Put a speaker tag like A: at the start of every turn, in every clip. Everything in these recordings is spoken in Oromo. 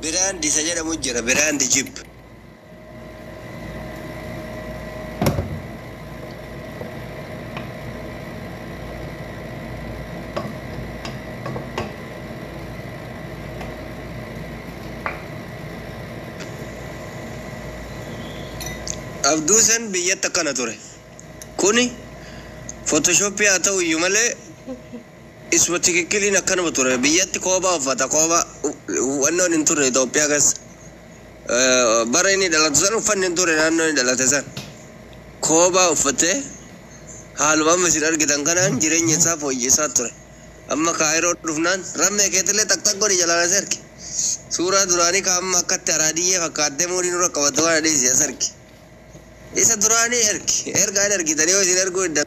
A: Biraandi isa jedhamu jira, biraandi jib. Abduusan biyyatti akkana ture. Kuni Photoshopii haa ta'u iyyuu malee isuma tikikkiliin akkanuma ture. Biyyatti koobaa uffata, koobaa wannoon hin turre Itoophiyaa keessa. Bara inni dhalatu san uffanni hin turre naannoo inni dhalate san. Koobaa uffatee haaluma amma isin argitan kanaan jireenya isaa fooyyessaa ture. Amma Kaayiroo dhufnaan rammee keetillee xaqxaq godhi jalaan as ergi. Suuraa duraanii ka amma akkatti araadiyyee fakkaattee muudii nurra qabattu kana dhiisi as ergi. Isa duraanii ergi. Ergaan ergitanii yoo isin erguu diddan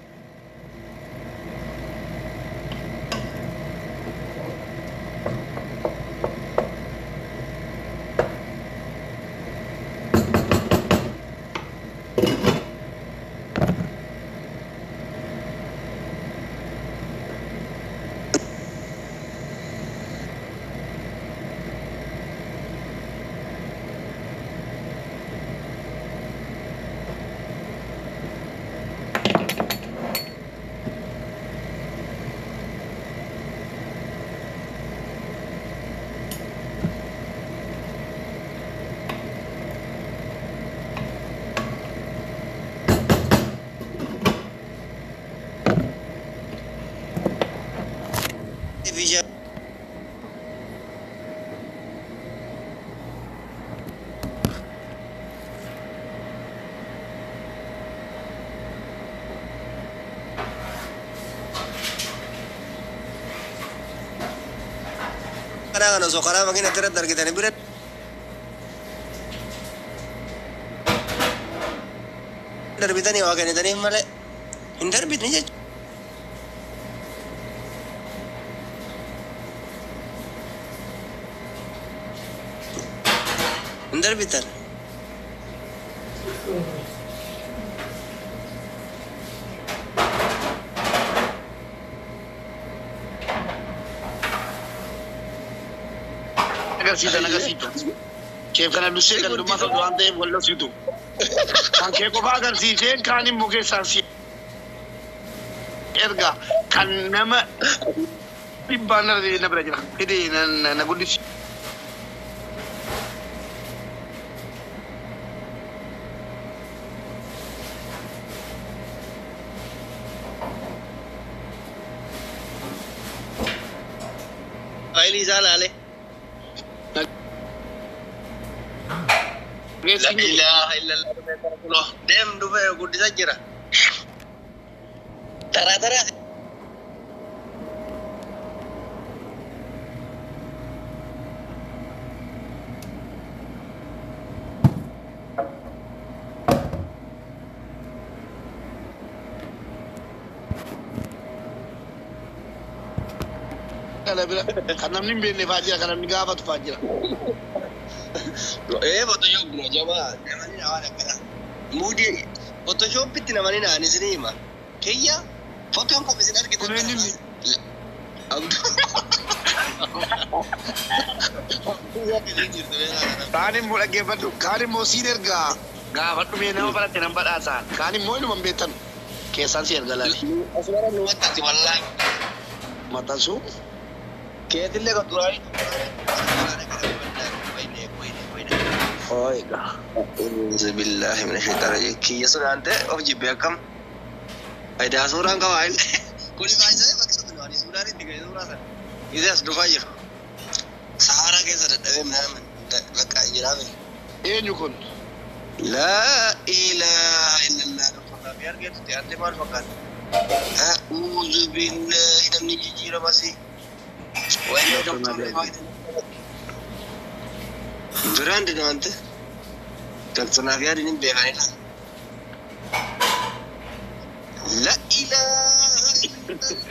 A: karaa kana osoo karaa makiina irratti argitanii bira darbitanii waa kennitaniif malee hin darbitni jechuudha. Hin darbitan.
B: Agarsiisan agarsiisu. Keef kana dursee gandummaa qabdu waan ta'eef wal dhoksitu. Kan kee qofa agarsiiseen kaan immoo keessaan si erga kan nama dhibbaan na bira jira. Fide na guddisi.
A: Faayilii isaa laale. La ilaha illallah. Deem dhufee guddisa jira. Taraa taraa.
B: Kana bira kan namni hin beekne fa'aa jira, kan namni gaafatu fa'aa jira.
A: Photoshop bro jabaa namani waan akkana. Muudii Photoshopitti namani naan isinii hima. Kiyya fotoon kun isin argitan.
B: Kun eenyuun? Kaan immoo dhaggeeffadhu, kaan immoo siin ergaa gaafadhu mee nama baratte nan badhaasaan. Kaan immoo inuma hin beektan keessaan si erga laali.
A: Asumara nu maxxansi wallaahi.
B: Maxxansuu?
A: Keetillee kan duraanii.
B: Ooyiga.
A: Auzu billahi mina shaytaani rajiim. Kiyya sodaan ta'e of jibbee akkam. Faayidaa suuraan qabaa illee. Kuni baay'isee bakka sun ani suuraan itti ga'e suuraa sana. Gisee as dhufaa jiru. Saharaa keessa dadhabee minaamin bakka jiraame.
B: Eenyu kun?
A: Laa ilaaha illallah. Doktor argeetu ta'e ante maal fakkaata? Auzu billahi namni jijjiirama si. Wayii doktor Biraandi namante. Doktor Naaf yaadin hin beekanidha. La ilaha illallah.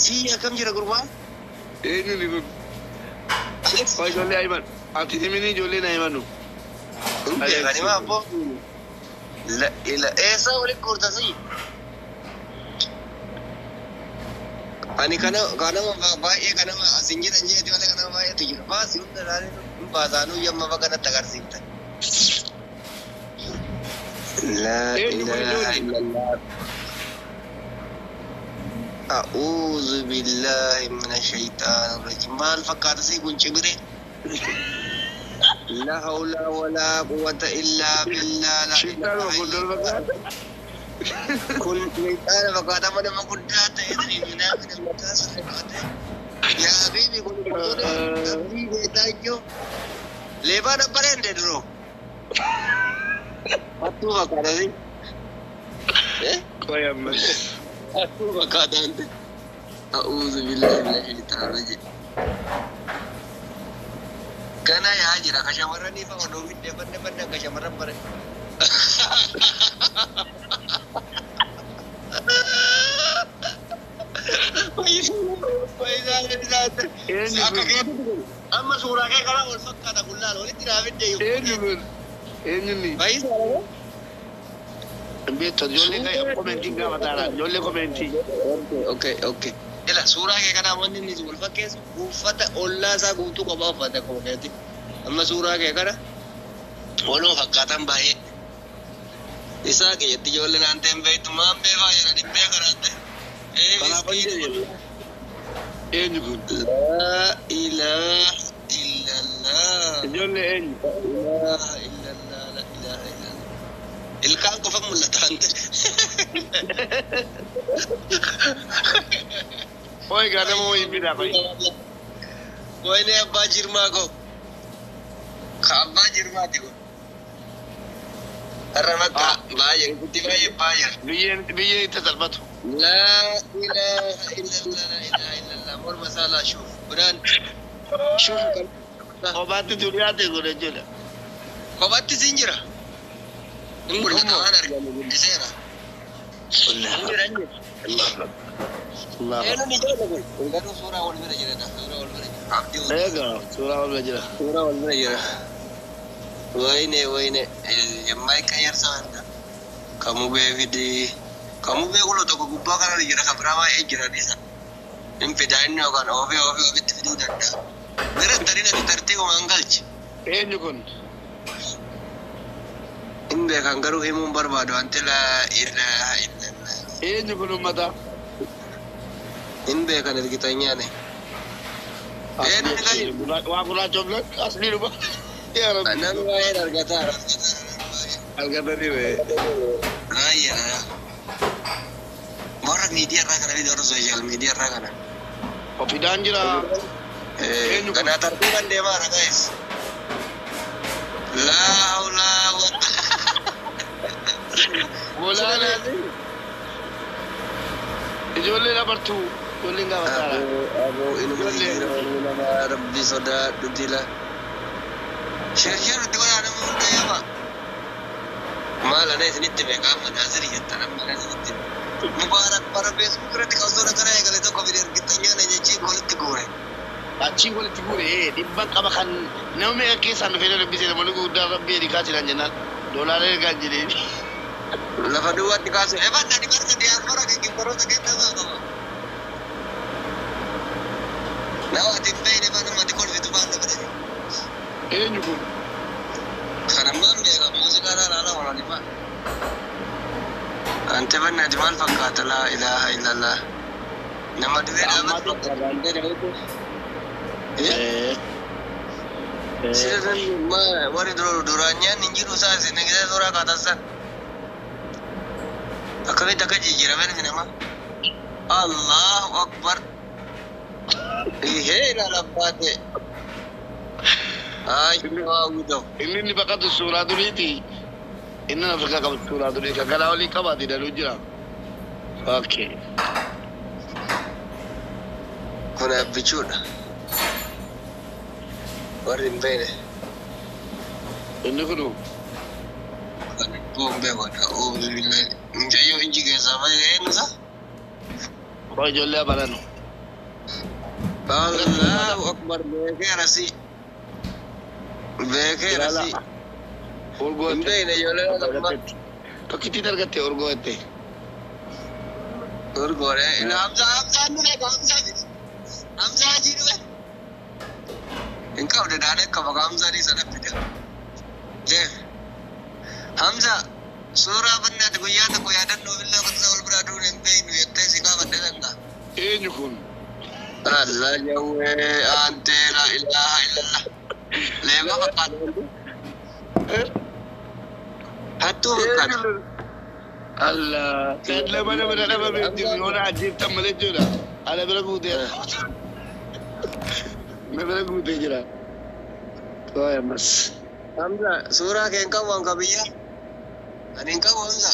A: Si akkam jira gurbaan?
B: Eenyu kun? Waa ijoollee Ayiman. Ati himini ijoolleen Ayimanu.
A: Hin beekani maa abboo? La ilaha eessaa walitti guurta si? Ani kana kanama baay'ee kanama asin jedhan jeeti malee kanama baay'eetu jira. Baasi hunda isaanii hin baasaanuu yamma bakka natti agarsiiftan. Laa
B: Eenyu kun
A: ilaaha
B: ijoollee?
A: illallah. A'uudhu billaahi mina shaytaani rajiim. Maal fakkaata sii kun cibire? La hawla walaa quwwata illaa billaa la
B: Shittaan
A: ilaaha
B: kun
A: illallah.
B: fakkaata.
A: Kun shaytaana fakkaata mana guddaa ta'e minaa mina mataa sirrii qabatee. Yaa habiibi kun kun abdii beetaayyoo. Leebaa dabbareen de duroo. Hattuu fakkaata si.
B: Qoy ammas.
A: Hattuu fakkaata ante. A'uudhu billaahi mina shaytaani rajiim. Kana yaa jira ka shamarranii fa odoo fidde banne banne akka shamarran bare.
B: Eenyu
A: Akka
B: kun?
A: keetti kun. Amma suuraa kee kanaa wal fakkaata gullaan walitti naa fidde yoo.
B: Eenyu kun? Eenyu ni?
A: Fayyisaa dha.
B: Beektu ijoollee komentii gaafataadha. Ijoollee komentii.
A: Okay, okay. Ila suuraa kee kanaa wanni inni wal fakkeessu uffata ollaa isaa guutuu kophaa uffata akkuma keetti. Amma suuraa kee kana waluma fakkaatan baay'ee. Isaa kiyyatti ijoollee naan ta'e hin beektu maan beekaa jedhan hin beekan naan ta'e. Ee
B: Kanaaf
A: miskiina.
B: jedhe. Eenyu kun?
A: Laa ilaaha illallah.
B: Ijoollee eenyu?
A: La ilaaha illallah. La ilaaha illallah. Ilkaan qofa mul'ata ante.
B: Qoy gaa nama wayii fidaa qoy.
A: Wayne abbaa jirmaa koo. Ka abbaa jirmaati kun. Har'a bakka baay'ee gutti baay'ee baay'ee.
B: Biyyeen biyyeen itti salphatu.
A: Laa ilaaha illallah. La ilaaha illallah. Morma saalaa shuuf. Biraan shuuf kan.
B: Kophaatti duriyaa ta'e godhe jechuudha.
A: Kophaatti siin jira. Hin mul'ata waan argamu guddiseera. Hin jira hin jira.
B: Allah.
A: Eenyuun ijoollee kun? Kun garuu suuraa wal bira jira. Suuraa wal bira jira. Abdii wal bira.
B: Egaa suuraa wal bira jira.
A: Suuraa wal bira jira. Wayne wayne የማይቀየር ሰው አለ። ከሙቤ ፊዲ ከሙቤ kulo tokko gubbaa kana jira kan biraa baay'ee jira isa. Hin fida inni yookaan oofee oofee ofitti fiduu danda'a. Bira tarin ati tartiibumaan galchi.
B: Eenyu kun?
A: Hin beekan garuu himuun barbaadu wanti laa ilaaha illallah.
B: Eenyu kun uummata?
A: Hin beekan ergitanyaane. Eenyu ni gayu?
B: Waa gurraacha of asli dhufa. Yaa Rabbi.
A: Namni baay'een argataa.
B: Argatanii bee.
A: Baay'eedha. Warra miidiyaa irraa kana fide warra sooshaal miidiyaa irraa kana.
B: Ofidaan jira. Eenyu kun?
A: Kana tartiiban deemaa dha guys. Laa hawla wala
B: Golaana. Ijoollee dabartuu. Ijoolleen gaafataadha.
A: Aboo inuma
B: Ijoollee.
A: jira nama rabbi sodaadhu dila. Sheer sheer itti godhaa nama hunda yaama. Maal ana isinitti beekaa amma naasiri jettan amma ana isinitti. Mubaarak bara Facebook irratti qabsoon akkana eegale tokko fide ergitanyaan jechiin walitti guure.
B: Achiin walitti guure dhibban qaba kan nama meeqa keessaan dhufee dubbisee namoonni gurguddaan rabbi ergaa jiran jennaan doolaara ergaa hin jedheen.
A: Lafa duwwaatti kaasu. Eban ani barsa diyaaspoora gingibbaroota kennamaa qaba. Nama ati hin beekne bara ati kolfitu baan dabalate.
B: Eenyu kun?
A: Kana maan beeka muuziqaa ilaalaa oolan ifaa. Ante banne ati maal fakkaata laa ilaaha illallah. Nama dhibee dhaabatu fakkaata ante dhaabatu. Sira san warri duraan nyaanni hin jiru isaa isin gisee suuraa kaatan. Akkamitti akka jijjiirame ilmi namaa. Allahu akbar. Ihee ilaala baate. Ay, waa guddoo.
B: Inni inni baqatu suuraa duriiti. Inni Afrikaa qabu suuraa durii kan kanaa olii qabaate danuu jira. Okay.
A: Kun abbichuudha. Warri hin beekne.
B: Inni kunu
A: Kun beeku. Mucayyoo inji keessaa fayyada eenyu isaa?
B: Koo ijoollee abalanu.
A: Allahu akbar beekeera si. Beekeera si.
B: Urgoo
A: Hin beekne ijoollee lama.
B: Tokkittiin argatte urgoo jette.
A: Urgoore. Hamza Hamzaan dhufe Hamzaa Hamzaa hajii dhufe. Hin qabne daanee qaba Hamzaa sana fide. Deem. Hamza suuraa bannaati guyyaa tokko yaadannoo illee bakka wal biraa duune hin beeknu jettee si gaafadhe danda'a.
B: Eenyu kun?
A: Allah jawwee aantee la ilaaha illallah. Leema fakkaata. Hattuu fakkaata.
B: Allah. Lama nama dhabame jiru yoona ajjeeftan malee jechuudha. Ana bira guutee. Na bira guutee jira. Tooya ammas.
A: Hamza suuraa kee hin qabu hanka biyya. Ani hin qabu Hamza.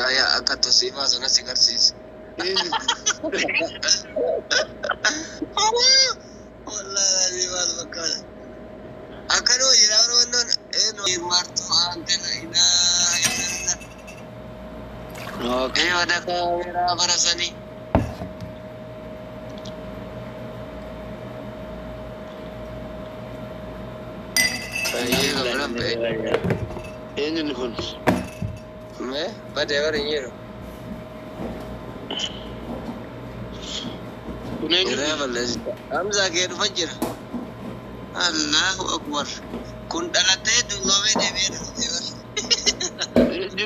A: Aya akka tosiifaa sana si garsiisa.
B: Eenyu?
A: Wallahi maal fakkaata. Akkanuma jira wannan eenyu martuu aantee la ilaaha illallah.
B: Okay.
A: Ee wada kaameraa barasanii. Baay'ee gabaran ba'e.
B: Eenyu inni kun?
A: Mee badee bara hin jiru.
B: Kun eenyu?
A: Irraa balleessita. Hamzaa kee dhufa jira. Allahu akbar. Kun dhalatee dulloomee deebi'ee dhalatee bara.
B: Eenyu?